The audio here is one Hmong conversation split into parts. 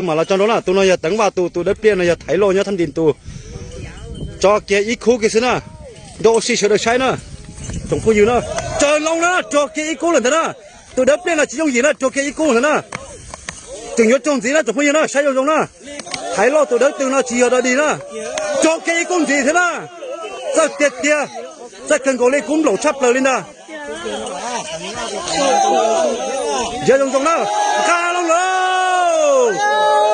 Mam los tso nraud na, tus no yog Teev Vaj tus, tus dawb pliaj no yog Thaiv Lauj nyob Thab Ntis tus. Tso kiag ib khub kiag xwb na, nrog ua si sawv daws saib na. Tsoom phooj ywg na, tsaws loo na, rog kiag ib kub lawm ntag na. Tus dawb pliaj no tsis yooj yim na, rog kiag ib kub ntag na. Tseem yuav raug ntxiv na tsoom phooj ywg na, saib zoo zoo na. Thaiv Lauj tus dawb tw no tsis yog dog dig na. Rog kiag ib kub ntxiv thiab na. Txawj tiag tiag, txawj kawg nkaus li, kub nplaum tshaj plaws li ntag. Yog zoo zoo na, nqa loo lawm.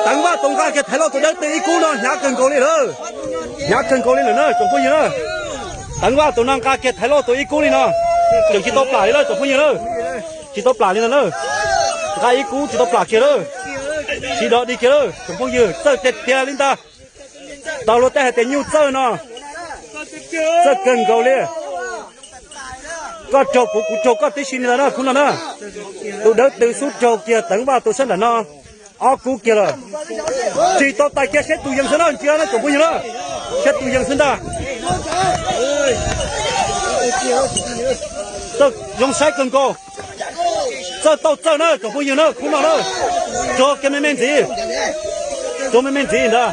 Teev Vaj tus nqa kiag Thaiv Lauj tus dawb tw ib kub no hnyav kawg nkaus li lawm. Hnyav kawg nkaus li lawm na tsoom phooj ywg na. Teev Vaj tus no nqa kiag Thaiv Lauj tus ib kub li no, tseem tsis tau plam li na tsoom phooj ywg na. Tsis tau plam li ntag na. Nqa ib kub tsis tau plam kiag lawm. Tsis dog dig kiag lawm tsoom phooj ywg, txawj tiag tiag li ntag. Tau luag tej hais tias nyuj txawj no, txawj kawg nkaus li. Koj raug kuv, kuv raug koj tib si li ntag na khub no na. Tus dawb tw xub raug kiag Teev Vaj tus sab nram no ob kub kiag lawm. Tsis tau tais kiag, siab tus yees xwb na, ntsia na tsoom phooj ywg na. Siab tus yees xwb ntag. Txawj zoo saib kawg nkaus. Txawj tau txawj na tsoom phooj ywg na, khub no na. Rog kiag me me ntxiv. Rog me me ntxiv ntag.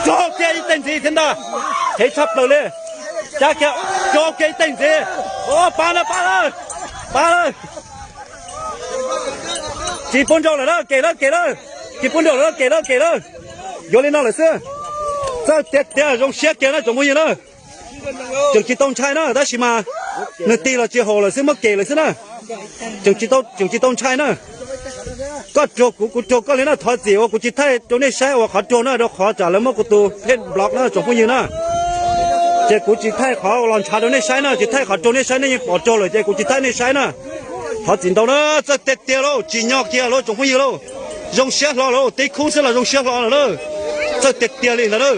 Rog kiag ib teg ntxiv thiab ntag. Heev tshaj plaws li. Cab kiag, rog kiag ib teg ntxiv. Pab na, pab lawm. Pab lawm. Tsis pub nrau lawm na, kem lawm, kem lawm. Tsis pub nrau lawm na, kem lawm, kem lawm. Yuav li no lawm xwb. Txawj tiag tiag, zoo siab kiag na tsoom phooj ywg na. Tseem tsis tau ntshai na, tab sis mas nws tig los tsis haum lawm xwb, muab kem lawm xwb na. Tseem tsis tau ntshai na. Koj raug kuv, kuv raug koj li na, thov txim uas kuv tsis thaij rau nej saib uas qhov raug na, rau qhov tsam lawv muab kuv tus page block na tsoom phooj ywg na. Ces kuv tsis thaij qhov los ntshav rau nej saib na, tsis thaij qhov raug nej saib, nej yeej pom raug lawm ces kuv tsis thaij nej saib na. Thov txim ntau na, txawj tiag tiag lauj, tsim nyog kiag lauj tsoom phooj ywg lauj. Zoo siab hlo lauj, tib khub xwb los zoo siab hlo lawm na. Txawj tiag tiag li ntag na.